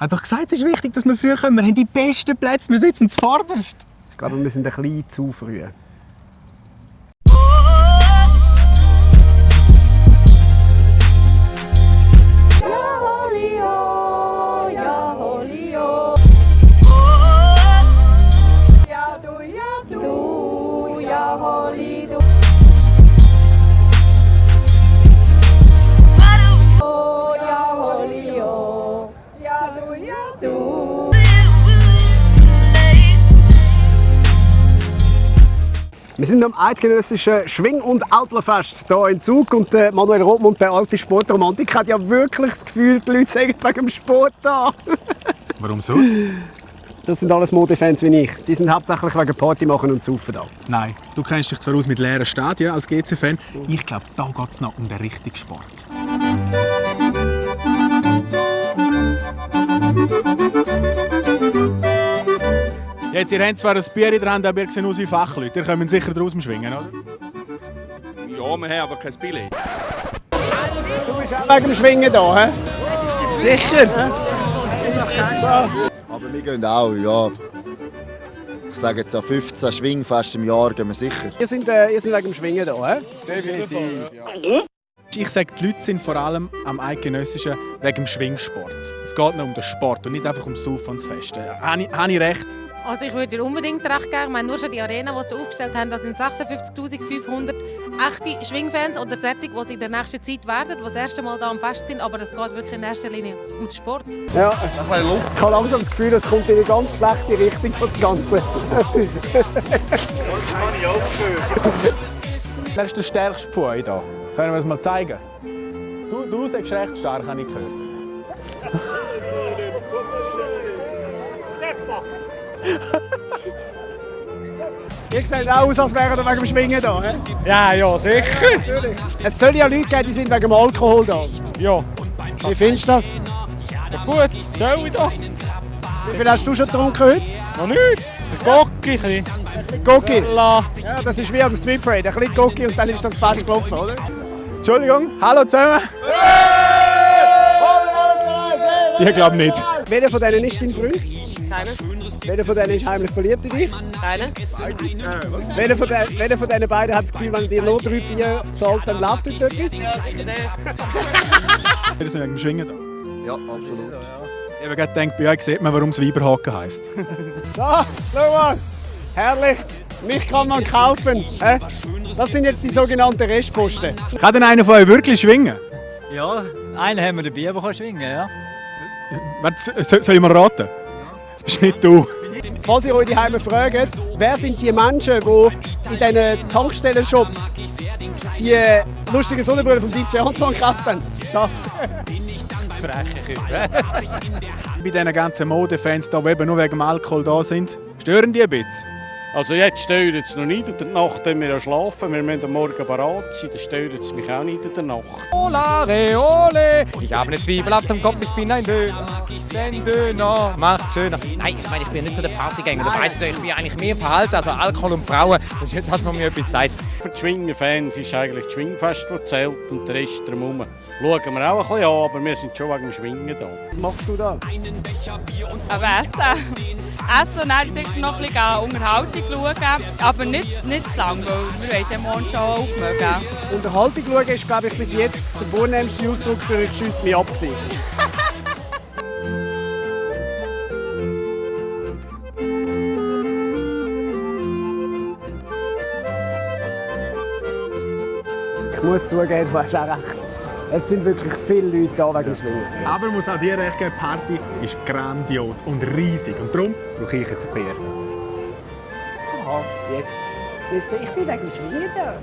hat doch gesagt, es ist wichtig, dass wir früh kommen. Wir haben die besten Plätze, wir sitzen zuvorderst. Ich glaube, wir sind ein bisschen zu früh. Wir sind am eidgenössischen Schwing- und Alpenfest hier in Zug und Manuel Rothmund, der alte Sportromantiker, hat ja wirklich das Gefühl, die Leute sagen wegen dem Sport da. Warum so? Das sind alles Modefans wie ich. Die sind hauptsächlich wegen Party machen und saufen da. Nein, du kennst dich zwar aus mit leeren Stadien als GC-Fan. Ich glaube, da geht es noch um den richtigen Sport. Jetzt, ihr habt zwar ein Bier in der Hand, aber ihr seht aus wie Fachleute. Ihr könnt sicher draußen schwingen, oder? Ja, wir haben aber kein Billett. Du bist auch wegen dem Schwingen da, hä? Sicher? Aber wir gehen auch, ja. Ich sage jetzt an 15 Schwingfest im Jahr gehen wir sicher. Ihr seid wegen dem Schwingen da, hä? Definitiv. Ja. Ich sage, die Leute sind vor allem am eidgenössischen wegen dem Schwingsport. Es geht noch um den Sport und nicht einfach um das Saufen und das Festen. Habe ich recht? Also ich würde dir unbedingt recht geben. Ich meine, nur schon die Arena, die sie aufgestellt haben, das sind 56'500 echte Schwingfans oder solche, die sie in der nächsten Zeit werden, die das erste Mal hier am Fest sind. Aber es geht wirklich in erster Linie um den Sport. Ja, ich habe langsam das Gefühl, es kommt in eine ganz schlechte Richtung, das Ganze. Wer ist der stärkste von euch hier? Können wir es mal zeigen? Du sagst recht stark, habe ich gehört. Ihr seht auch aus, als wären ihr wegen dem Schwingen da. Ja, sicher. Es soll ja Leute geben, die sind wegen dem Alkohol da. Ja. Wie findest du das? Ja, gut, soll ich da? Wie viel hast du schon getrunken heute? Noch nicht. Gocki, ein bisschen. Gocki? La. Ja, das ist wie an der Street Parade. Ein bisschen Gocki und dann ist das Fest gelaufen, oder? Entschuldigung, hallo zusammen. Ich glaube nicht. Welcher von denen ist dein Freund? Keiner. Welcher von denen ist heimlich verliebt in dich? Keiner. Welcher von diesen beiden hat das Gefühl, wenn er dir nur 3 Bier zahlt, dann läuft dort etwas? Ja, sicher der. Wir sind wegen dem Schwingen da. Ja, absolut. Ich habe gerade gedacht, bei euch sieht man, warum es Weiberhaken heisst. So, schau mal. Herrlich. Mich kann man kaufen. Hä? Das sind jetzt die sogenannten Restposten. Kann denn einer von euch wirklich schwingen? Ja, einen haben wir dabei, der kann schwingen, ja. Warte, soll ich mal raten? Das bist nicht du. Falls ihr euch die Heime fragt, wer sind die Menschen, die in diesen Tankstellen-Shops die lustigen Sonnenbrille vom DJ Antoine gekauft haben? Da. Bei diesen ganzen Modefans, die eben nur wegen dem Alkohol da sind, stören die ein bisschen? Also jetzt stört es noch nicht in der Nacht, wenn wir schlafen. Wir müssen am Morgen parat sein, dann stört es mich auch nicht in der Nacht. Olare, ole! Ich habe eine Zwiebel auf dem Kopf, ich bin ein Döner. Den Döner macht schöner. Nein, ich meine, ich bin nicht so der Partygänger. Du weißt ja, ich bin eigentlich mehr verhalten. Also Alkohol und Frauen, das ist nicht das, was mir etwas sagt. Für die Schwingerfans ist eigentlich das Schwingfest, das zählt und der Rest drumherum. Schauen wir auch ein bisschen an, aber wir sind schon wegen dem Schwingen da. Was machst du da? Aber Essen und dann sicher noch ein bisschen Unterhaltung schauen. Aber nicht zu lang, weil wir wollen den morgen schon aufmögen. Unterhaltung schauen ist, glaube ich, bis jetzt der vornehmste Ausdruck für «Ich schütze mich ab». gewesen. Ich muss zugeben, du hast auch recht. Es sind wirklich viele Leute da wegen Schwingen. Aber man muss auch dir recht geben, die Party ist grandios und riesig. Und darum brauche ich jetzt ein Bier. Aha, jetzt. Ich bin wegen Schwingen da.